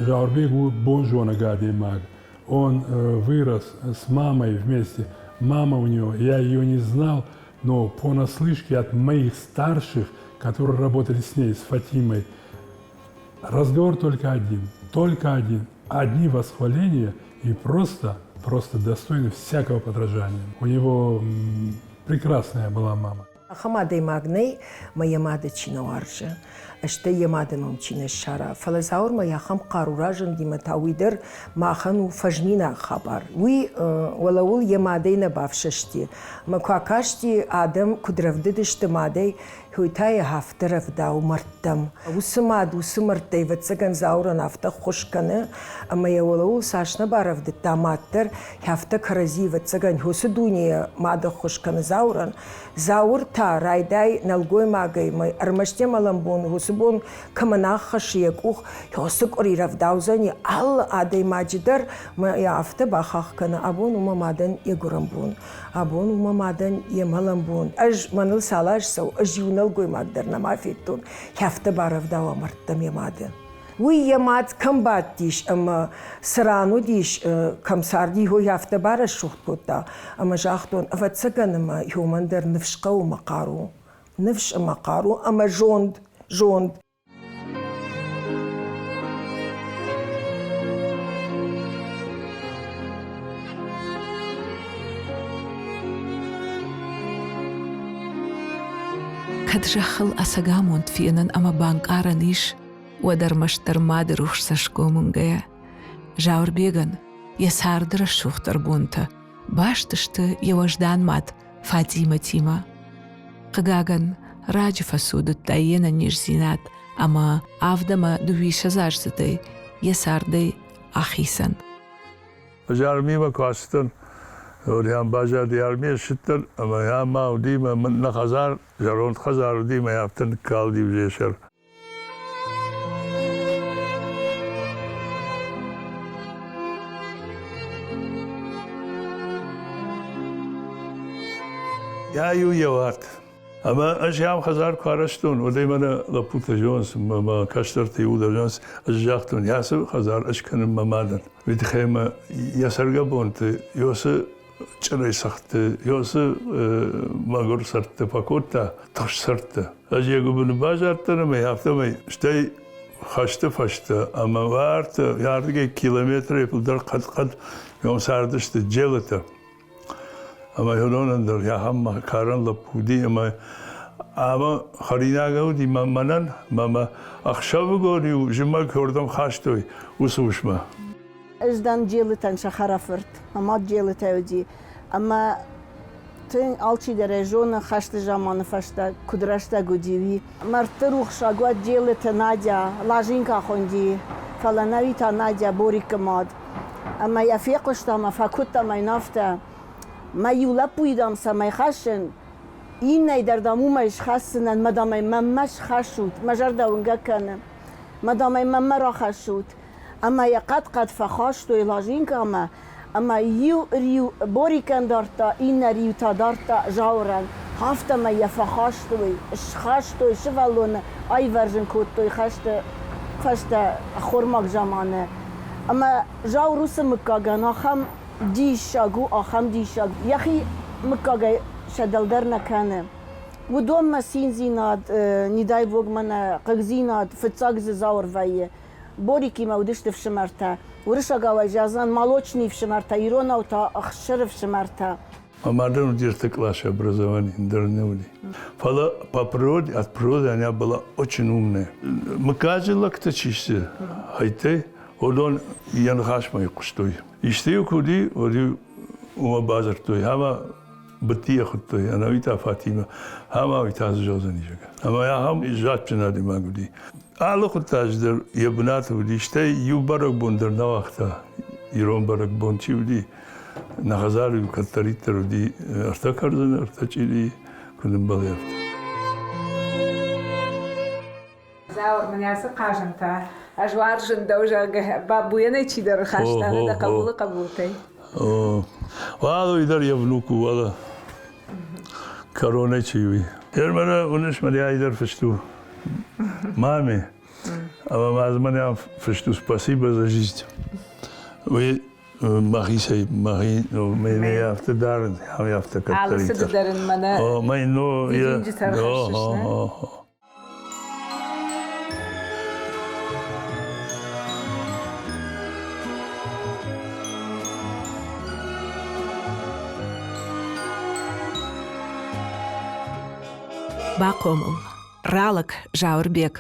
Заурбек бонжона маг. Он вырос с мамой вместе. Мама у него, я ее не знал, но понаслышке от моих старших, которые работали с ней, с Фатимой, разговор только один, только один. Одни восхваления и просто, просто достойны всякого подражания. У него прекрасная была мама. Ахӕм адӕймаг нӕй, мӕ йӕ мады чи нӕ уарзы, стӕй йӕ мады ном чи нӕ ссара. Фӕлӕ Зауырмӕ ахӕм хъару разынди мӕ та уый дӕр махӕн у фӕзминаг хабар. Уый уӕлӕуыл йӕ мадӕй нӕ бафсӕсти. Мӕ куы акасти, адӕм куыд рӕвдыд сты мадӕй, уый та йӕ афтӕ рӕвдауы мӕрдтӕм. Уыцы мад уыцы мӕрдтӕй, ӕвӕццӕгӕн, Зауырӕн афтӕ ххуыс кӕны, ӕмӕ йӕ уӕлӕуыл цас нӕ барӕвдыдта мад дӕр, афтӕ кӕрӕдзи, ӕвӕццӕгӕн, уыцы дунейӕ мад ӕххуыс кӕны Зауырӕн, Зауыр та райдай нӕлгоймагӕй мӕ ӕрмӕст йӕ мӕлӕн бон уыцы бон кӕмӕн ӕххӕссы йӕ къух, уыцы къуыри рӕвдаудзӕни алы адӕймаджы дӕр мӕ йӕ афтӕ бахахх кӕны, абон у мӕ мадӕн йӕ гуырӕн бон, абон у мӕ мадӕн йӕ мӕлӕн бон. Ӕз мӕныл цал азы цӕуы, ӕз иу нӕлгоймаг дӕр нӕма федтон, афтӕ барӕвдауа мӕрдтӕм йӕ мады. Уый йӕ мад кӕм бадтис ӕмӕ цы ран уыдис, кӕм царди, уый афтӕ барӕсугъд кодта, ӕмӕ загътон, ӕвӕццӕгӕн ӕмӕ уымӕн дӕр ныфс хъӕуы мӕ хъару. Ныфс ӕмӕ хъару ӕмӕ зонд, зонд. Кӕд зӕххыл ӕцӕг амонд фенӕн ӕмӕ банкъарӕн ис, уӕд ӕрмӕстдӕр мады рухс цӕсгом уынгӕйӕ. Зауырбегӕн йӕ царды рӕсугъддӕр бонтӕ баст сты йӕ уӕздан мад Фатимӕтимӕ. Хъыгагӕн, раджы фӕцудыдта йе нӕниздзинад ӕмӕ авд ӕмӕ дыууиссӕдзаздзыдӕй йӕ цардӕй ахицӕн. Ӕз армимӕ куы ацыдтӕн, уӕд ӕм баззади армийӕ ссыдтӕн ӕмӕ йӕм ма уыди мӕ нӕ хӕдзар, зӕронд хӕдзар уыди мӕ афтӕ ныккалди йӕ сӕр. Йӕ иу йӕ уат. Ӕмӕ ӕз ам хӕдзар куы арӕзтон, уӕд ӕй мӕнӕ лӕппутӕ зонынц, мӕ кӕстӕртӕ иууылдӕр зонынц, ӕз загътон, ацы хӕдзар ӕз кӕнын мӕ мадӕн. Уый тыххӕй мӕ йӕ цӕргӕбонты Иосы чъырӕй цӕгъдты, ёсы мӕгуыр цӕрдтӕ фӕкодта, тыхст цӕрдтӕ. Ӕз йӕ гуыбыны базардтӕн ӕмӕ афтӕмӕй стӕй хӕсты фӕстӕ ӕмӕ уартӕ ардыгӕй километрӕй фылдӕр хъӕд-хъӕд ем цардысты Джелытӕ. Ӕмӕ уыдонӕн дӕр ахӕм карӕн лӕппу уыди ӕмӕ ӕмӕ хӕринаг уыди мӕнӕн, мӕ ӕхсӕвыгон-иу зымӕг уырдӕм хастой уыцы усмӕ. Ӕз дӕн Джелытӕн сӕ хӕрӕфырт, мӕ мад Джелытӕй уыди. Ӕмӕ тынг алчидӕр ӕй зоны, хӕсты заманы фӕстӕ куыд рӕстӕг уыди, уый. Мӕрдты рухсаг уӕд Джелыты Надя, Лазинка хуынди, фӕлӕ нӕуи та Надя, Борикы мад. Ӕмӕ йӕ фехъуыста ӕмӕ фӕкуыдта ӕмӕ йын афтӕ, мӕ иу лӕппуйы, дам, цӕмӕй хӕссын, иннӕй дӕр, дам, уымӕй схӕсдзынӕн, мӕ, дам, ӕй мӕнмӕ схӕссут, мӕ зӕрдӕ уынгӕг кӕны, мӕ, дам, ӕй мӕнмӕ рахӕссут. Ӕмӕ йӕ хъӕд-хъӕд фӕхастой Лазинкамӕ, ӕмӕ иу риу Борикӕн дардта, иннӕ риу та дардта Зауырӕн. Афтӕмӕй йӕ фӕхастой, схастой, сывӕллоны аивӕрзын кодтой хӕсты фӕстӕ ӕххормаг заманы. Ӕмӕ Зауыр уыцы мыггагӕн ахӕм диссаг у, ахӕм диссаг. Йӕхи мыггагӕй сӕ дӕлдӕр нӕ кӕны. Уыдонмӕ циндзинад, не дай бог мӕнӕ хъыгдзинад фыццаг дзы Зауыр вӕййы. Борикимӕ уыдысты фсымӕртӕ. Уырыссагау ӕй зӕгъдзӕн молочный фсымӕртӕ, иронау та ӕхсыры фсымӕртӕ. Мӕ мадӕн уыди ӕртӕ къласы образование, ӕндӕр нӕ уыди. Фӕлӕ по природе, от природы она была очень умная. Мыггаджы лӕгтӕ чи сты, хӕйттӕй, уыдон йӕ ныхасмӕ хъуыстой. Исты-иу куы уыди, уӕд-иу уымӕ бадзырдтой, ӕмӕ Быттийӕ хуыдтой, ӕнӕуи та Фатимӕ, ӕмӕ уый та дзы зӕгъдзӕни, зӕгъгӕ. Ӕмӕ ахӕм зӕдджын адӕймаг уыди. Алы хъуыддаджы дӕр йӕ бынаты уыди, стӕй иу бӕрӕгбон дӕр нӕ уагъта, ирон бӕрӕгбон чи уыди, нӕ хӕдзары-иу кӕддӕриддӕр уыди ӕртӕ кӕрдзыны, ӕртӕ чъирийы, куы нымбӕлы, афтӕ. Зауыр, мын ацы хъазӕнтӕ ӕз уарзын дӕу, зӕгъгӕ, бабуйӕнӕй чидӕр ӕрхаста дӕ хъӕбулы хъӕбултӕй. Уал уый дӕр йӕ внук у, уӕлӕ кӕронӕй чи уый. Мӕнӕ уыныс, мӕнӕ ай дӕр фыст у маме, ӕмӕ ма дзы мӕнӕ фыст у спасибо за жизнь. Уый мӕхицӕй мӕхи мӕнӕ афтӕ дарын, афтӕ Алы цыды кӕддӕриддӕр. дӕр ын мӕнӕ дидинджытӕ ӕрхӕссыс, нӕ? Бахъомыл, ралӕг Зауырбег.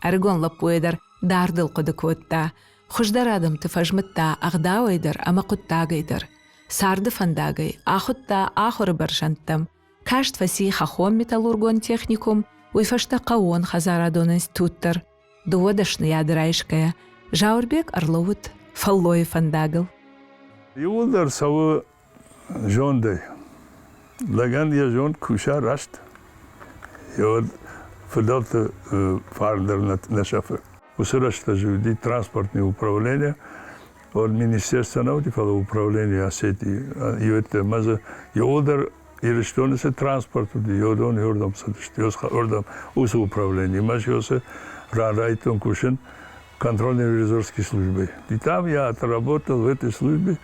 Ӕрыгон лӕппуйӕ дӕр дардыл хъуыды кодта, хуыздӕр адӕмты фӕзмыдта ӕгъдауӕй дӕр ӕмӕ хъуыддагӕй дӕр. Царды фӕндагӕй ахуыдта ахуыры бӕрзӕндтӕм, Каст фӕци хӕххон-металлургон техникум, уый фӕстӕ хъӕууон хӕдзарадон институт дӕр. Дыууӕ дӕсныйады райсгӕйӕ, Зауырбег ӕрлӕууыд фӕллойы фӕндагыл. Иууылдӕр цӕуы зондӕй. Лӕгӕн йӕ зонд куса раст, уӕд фыдӕлты фарн дӕр нӕ сӕфы. Уыцы рӕстӕджы уыди транспортный управление, уӕд министерство нӕ уыди, фӕлӕ управление Осетии. Иуӕттӕ ӕмӕ дзы иууылдӕр Ирыстоны цы транспорт уыди, уыдон иуырдӕм цыдысты, уырдӕм уыцы управление. Ӕмӕ уыцы ран райдыдтон кусын контрольно-ревизорской службой. И там я отработал в этой службе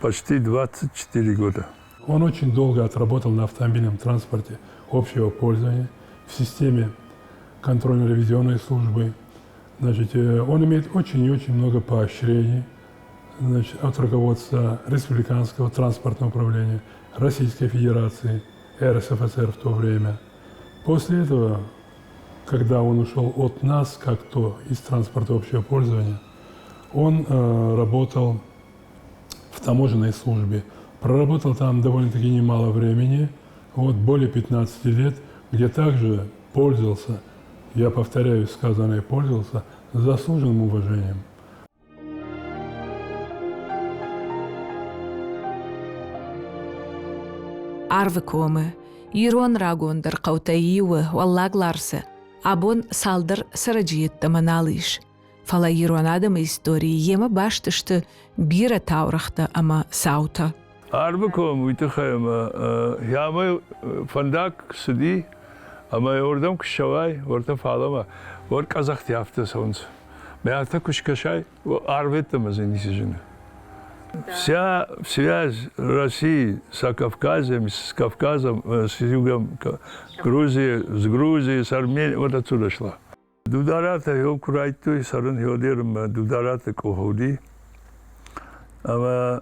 почти 24 года. Он очень долго отработал на автомобильном транспорте общего пользования в системе контрольно-ревизионной службы. Значит, он имеет очень и очень много поощрений, значит, от руководства Республиканского транспортного управления Российской Федерации, РСФСР в то время. После этого, когда он ушел от нас, как то из транспорта общего пользования, он работал в таможенной службе. Проработал там довольно-таки немало времени, вот, более 15 лет, где также пользовался, я повторяю сказанное, пользовался заслуженным уважением. Арвыкомы, ирон рагондӕр хъӕутӕй иуы, Уӕллаг Ларсы, абон цалдӕр цӕрӕджы йеддӕмӕ нал ис. Фӕлӕ ирон адӕмы историйы йемӕ баст сты бирӕ таурӕгътӕ ӕмӕ цаутӕ. Арвыком уый тыххӕй ӕмӕ йӕмӕ фӕндаг цыди, ӕмӕ уырдӕм куы ссӕуай, уӕртӕ фалӕмӕ, уӕд къӕдзӕхтӕ афтӕ цӕуынц. Мӕ афтӕ куы скӕсай, арветтӕмӕ дзы ницы зыны. Вся связь России с Кавказом, с Кавказом, с югом Грузии, с Грузией, с Арменией, вот отсюда шла. Дударатӕ еу ку райдтой цӕрун еудермӕ Дудараты къох уыди. Ӕмӕ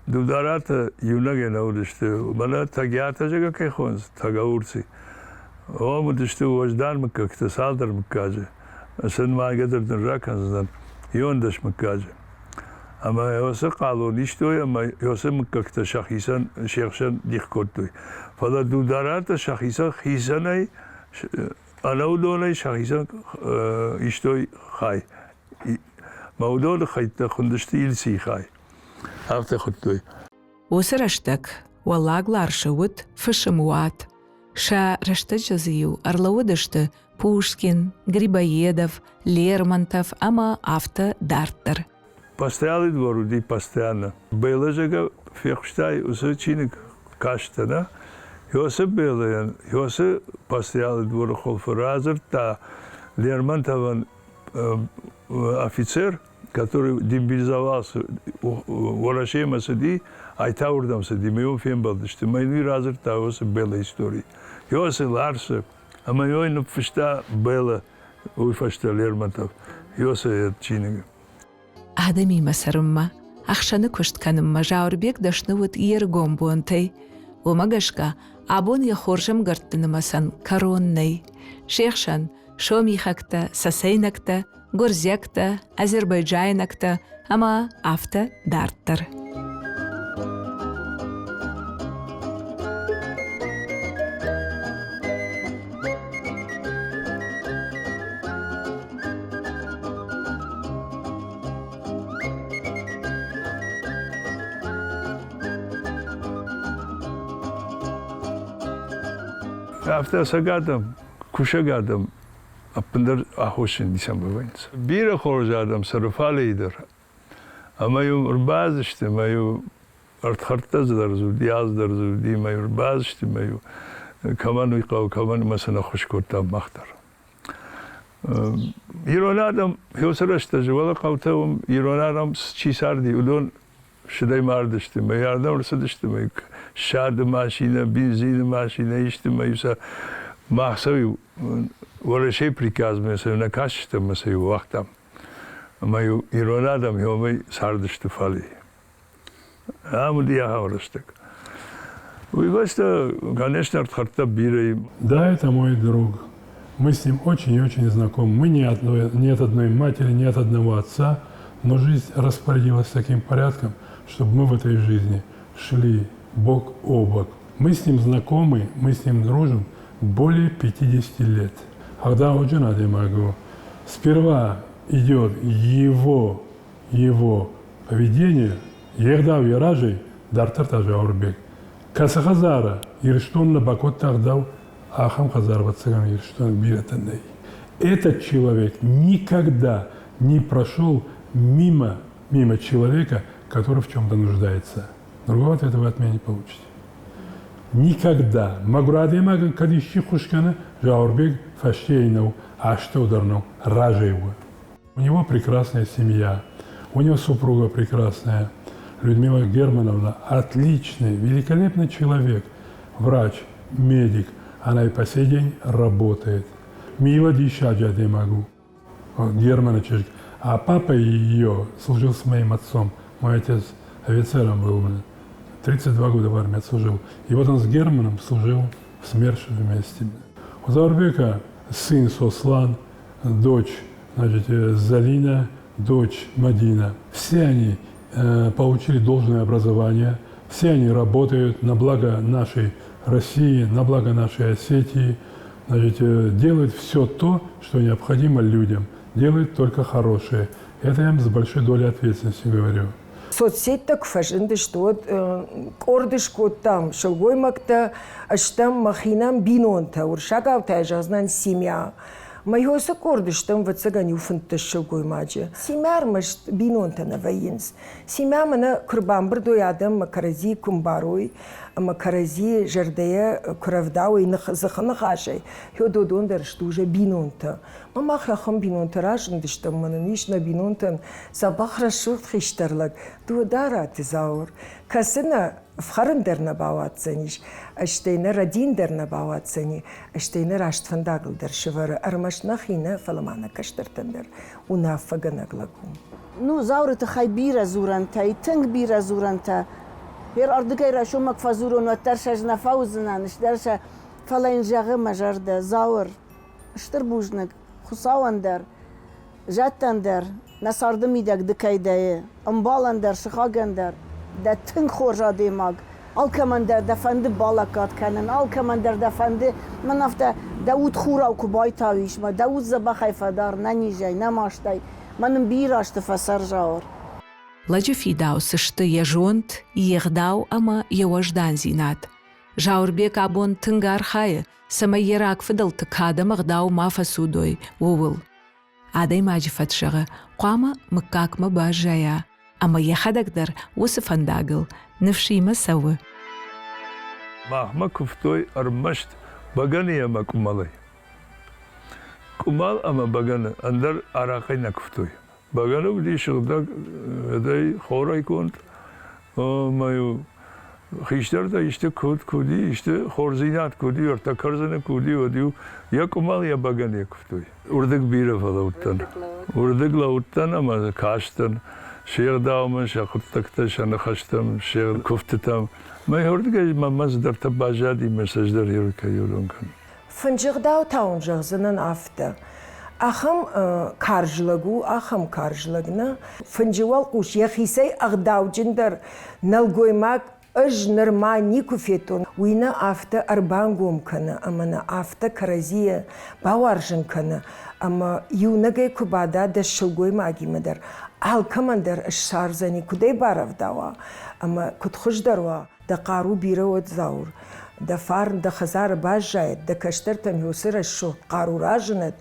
Дударатӕ иунӕгӕй нӕ уыдысты. Мӕнӕ Тӕгиатӕ зӕгъгӕ кӕй хонынц, Тӕгӕурци. Уым уыдысты уӕздан мыггӕгтӕ, цалдӕр мыггаджы. Сӕ нымайгӕ дӕр дын ракӕндзынӕн, иуӕндӕс мыггаджы. Ӕмӕ уыцы хъалон истой ӕмӕ уыцы мыггӕгтӕ сӕхицӕн се хсӕн дих кодтой. Фӕлӕ Дударатӕ сӕхицӕн хицӕнӕй Ӕнӕ уыдонӕй сӕхицӕн истой хай. Мӕ уыдоны хӕйттӕ хуындысты Илцийы хай. Афтӕ хуыдтой. Уыцы рӕстӕг Уӕллаг Ларсы уыд фысымуат. Сӕ рӕстӕджы дзы-иу ӕрлӕууыдысты Пушкин, Грибоедов, Лермонтов ӕмӕ афтӕ дарддӕр. Постоялый двор уыди постоянно. Беллӕ фехъуыстай уыцы чиныг кастӕ, нӕ? Иосиф Беллӕйӕн Иосиф постоялый дворы хуылфы радзырдта Лермонтовӕн офицер, который демобилизовался, Уӕрӕсемӕ цыди, ай та уырдӕм цыди, мы йыл фембӕлдысты. Мӕ йын уый радзырдта Иосиф Беллӕ истори. Иосиф Ларсы ӕмӕ йой ныффыста Беллӕ уый фӕстӕ Лермонтов Иосиф чиныгы. Адӕмимӕ цӕрынмӕ, ӕхсӕны куыст кӕнынмӕ Зауырбег дӕсны уыд йе ргом бонтӕй. Уымӕ гӕсгӕ абон йӕ хорз ӕмгӕртты нымӕцӕн кӕрон нӕй. Се хсӕн сомихӕгтӕ, цӕцӕйнӕгтӕ, гуырдзиӕгтӕ, азербайджайнӕгтӕ ӕмӕ афтӕ дарддӕр. Афтӕ ӕцӕг адӕм, кусӕг адӕм ӕппындӕр аххосджын ницӕмӕ вӕййынц. Бирӕ хорз адӕм цӕры фалейы дӕр. Ӕмӕ-иу ӕрбадзысты, ӕмӕ-иу ӕрдхӕрдтӕ дӕр дзы уыди, аз дӕр дзы уыди, ӕмӕ-иу ӕрбадзысты, ӕмӕ-иу кӕмӕн уый хъӕуы, кӕмӕн ӕмӕ сын ӕххуыс кодтам мах дӕр. Ирон адӕм уыцы рӕстӕджы уӕлӕ хъӕутӕ уым ирон адӕм чи царди, уыдон сыдӕй мардысты, мӕ ардӕм ӕрцыдысты, мӕ ссады машинӕ, бензины машинӕ исты, мӕ сӕ мах сӕ-иу Уӕрӕсейы приказмӕ сӕ нӕ кастыстӕм ӕмӕ сӕ-иу уагътам. Ӕмӕ-иу ирон адӕм иумӕ цардысты фале. Ам уыди ахӕм рӕстӕг. Уый фӕстӕ, конечно, ӕрдхӕрдтӕ бирӕ. Да, это мой друг. Мы с ним очень и очень знакомы. Мы не от, не от одной матери, не от одного отца, но жизнь распорядилась таким порядком, чтобы мы в этой жизни шли бок о бок. Мы с ним знакомы, мы с ним дружим более 50 лет. Когда очень могу. Сперва идет его, его поведение, Йе гъдау йӕ разӕй, дарддӕр та Зауырбег. Кӕцы хӕдзары Ирыстонны бакодта ӕгъдау, ахӕм хӕдзар, ӕвӕццӕгӕн, Ирыстоны бирӕтӕ нӕй. Этот человек никогда не прошел мимо, мимо человека, который в чем-то нуждается. Другого ответа вы от меня не получите. Никогда. Мӕгуыр адӕймагӕн кӕд исчи ххуыс кӕны, Зауырбег фӕстейы нӕу, астӕу дӕр нӕу, разӕй у. У него прекрасная семья, у него супруга прекрасная, Людмила Германовна, отличный, великолепный человек, врач, медик. Она и по сей день работает. Мила диссаджы адӕймаг у, Германы чызг. А папа ее служил с моим отцом. Мой отец офицером был. 32 года в армии отслужил. И вот он с Германом служил в СМЕРШе вместе. У Заурбека сын Сослан, дочь значит, Залина, дочь Мадина. Все они получили должное образование, все они работают на благо нашей России, на благо нашей Осетии, значит, делают все то, что необходимо людям, делают только хорошее. Это я им с большой долей ответственности говорю. Соцсеттӕ куы фӕзындысты, уӕд къорд скодтам сылгоймӕгтӕ, стӕм мӕхинӕн бинонтӕ, уырыссагау та зӕгъдзынӕн семья. Мӕ уыцы къорды стӕм, ӕвӕццӕгӕн, иу 15 сылгоймаджы. Семья ӕрмӕст бинонтӕ нӕ вӕййынц. Семья мӕнӕ куы рбамбырд уой адӕммӕ, кӕрӕдзийы куы мбарой. ӕмӕ кӕрӕдзийы зӕрдӕйӕ куы рӕвдауой дзыхы ныхасӕй, уӕд уыдон дӕр сты уже бинонтӕ. Мӕ мах ахӕм бинонтӕ разындыстӕм, мӕ нын ис нӕ бинонтӕн дзӕбӕх рӕсугъд хистӕр лӕг Дудараты Зауыр, кӕцы нӕ фхӕрын дӕр нӕ бауадздзӕнис, стӕй нӕ рӕдийын дӕр нӕ бауадздзӕни, стӕй нӕ раст фӕндагыл дӕр сӕвӕры ӕрмӕст нӕхи нӕ, фӕлӕ ма нӕ кӕстӕртӕн дӕр уынаффӕгӕнӕг лӕг у. Ну, Зауыры тыххӕй бирӕ дзурӕнтӕ и, тынг бирӕ дзурӕнтӕ. Йе ардыгӕй райсоммӕ куы фӕдзурон, уӕддӕр сӕ ӕз нӕ фӕуыдзынӕн, стӕр сӕ, фӕлӕ йын зӕгъы мӕ зӕрдӕ, Зауыр, стыр бузныг Хуыцауӕн дӕр, зӕдтӕн дӕр, нӕ царды мидӕг ды кӕй дӕ, ӕмбалӕн дӕр, сыхагӕн дӕр дӕ тынг хорз адӕймаг. Алкӕмӕн дӕр дӕ фӕнды балӕггад кӕнын, алкӕмӕн дӕр дӕ фӕнды, мӕн афтӕ дӕ уд хурау куы байтауис, мӕ дӕ уд дзӕбӕхӕй фӕдар, нӕ низӕй, нӕ мастӕй, мӕ нын бирӕ азты фӕцӕр, Зауыр. Лӕджы фидауц сты йӕ зонд, йе гъдау ӕмӕ йӕ уӕздандзинад. Зауырбег абон тынг архайы, цӕмӕй йӕ рагфыдӕлты кад ӕмӕ ӕгъдау ма фӕцудой, ууыл. Адӕймаджы фӕд зӕгъы, хъуамӕ мыггагмӕ баззайа, ӕмӕ йӕхӕдӕг дӕр уыцы фӕндагыл ныфсимӕ цӕуы. Махмӕ куывтой ӕрмӕст бӕгӕны ӕмӕ къуымӕлӕй. Къуымӕл ӕмӕ бӕгӕны ӕндӕр арахъӕй нӕ куывтой. Бӕгӕны уыди сыгъдӕг ӕдӕй хорӕй конд, ӕмӕ-иу хистӕртӕ исты куыд куы уыди, исты хорздзинад куы уыди, ӕртӕ кӕрдзыны куы уыди, уӕд-иу йӕ къуымӕл йӕ бӕгӕныйӕ куывтой. Уырдыг бирӕ фӕлӕудтӕн. Уырдыг лӕудтӕн ӕмӕ кастӕн се гъдаумӕ, сӕ хъуыддӕгтӕ, сӕ ныхӕстӕм, се куывдтытӕм. Мӕ уырдыгӕй мӕнмӕ цыдӕртӕ баззади, мӕ сӕ ӕз дӕр кӕй кӕнын. Фынджы гъдау та уын зӕгъдзынӕн афтӕ. Ахӕм карз лӕг у, ахӕм карз лӕг нӕ. Фынджы уӕлхъус йӕхицӕй ӕгъдауджындӕр нӕлгоймаг ӕз нырма никуы федтон. Уый нӕ афтӕ ӕрбангом кӕны ӕмӕ нӕ афтӕ кӕрӕдзийӕ бауарзын кӕны, ӕмӕ иунӕгӕй куы бада дӕ сылгоймагимӕ дӕр, алкӕмӕн дӕр ссардзӕни, куыд ӕй барӕвдауа ӕмӕ куыд хуыздӕр уа. Дӕ хъару бирӕ уӕд, Заур. Дӕ фарн дӕ хӕдзары баззайӕд, дӕ кӕстӕртӕм уыцы рӕсугъд хъару разынӕд,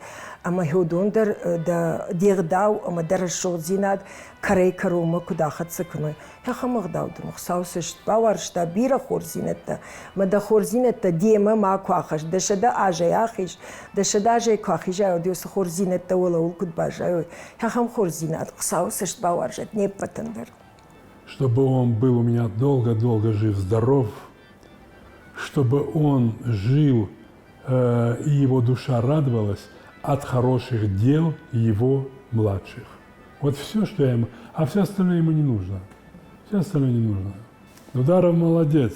ӕмӕ уыдон дӕр дӕ де гъдау ӕмӕ дӕ рӕсугъддзинад кӕрӕй-кӕронмӕ куыд ахӕццӕ кӕной. Ахӕм ӕгъдау дын Хуыцау цӕст бауарзта бирӕ хорздзинӕдтӕ, мӕ дӕ хорздзинӕдтӕ демӕ макуы ахӕсс, дӕ 100 азӕй ахиз, дӕ 100 азӕй куы ахизай, уӕд уыцы хорздзинӕдтӕ уӕлӕуыл куыд баззайой. Ахӕм хорздзинад Хуыцауы цӕст бауарзӕд не ппӕтӕн дӕр. Чтобы он был у меня долго-долго жив-здоров, чтобы он жил и его душа радовалась от хороших дел его младших. Вот все, что я ему... А все остальное ему не нужно. Все остальное не нужно. Дударов молодец.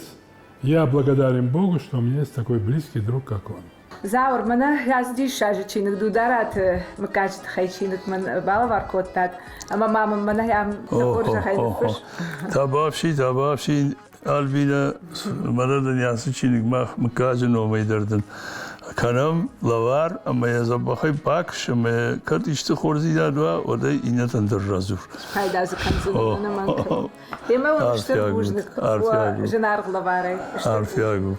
Я благодарен Богу, что у меня есть такой близкий друг, как он. Зауыр, мӕнӕ ацы диссаджы чиныг Дудараты мыггаджы тыххӕй чиныг мын балӕвар кодтат, ӕмӕ ма мын мӕнӕ ам дӕ хорзӕхӕй ныффыс. Табафси, табафси, Альбинӕ, мӕнӕ дын ацы чиныг мах мыггаджы номӕй дӕр дын кӕнӕм лӕвар ӕмӕ йӕ дзӕбӕхӕй бакӕс ӕмӕ кӕд исты хорздзинад уа, уӕд ӕй иннӕтӕн дӕр радзур. Пайда дзы кӕндзынӕн ӕнӕмӕнг. Демӕ уын стыр бузныг уӕ зынаргъ лӕварӕй. Арфиаг у.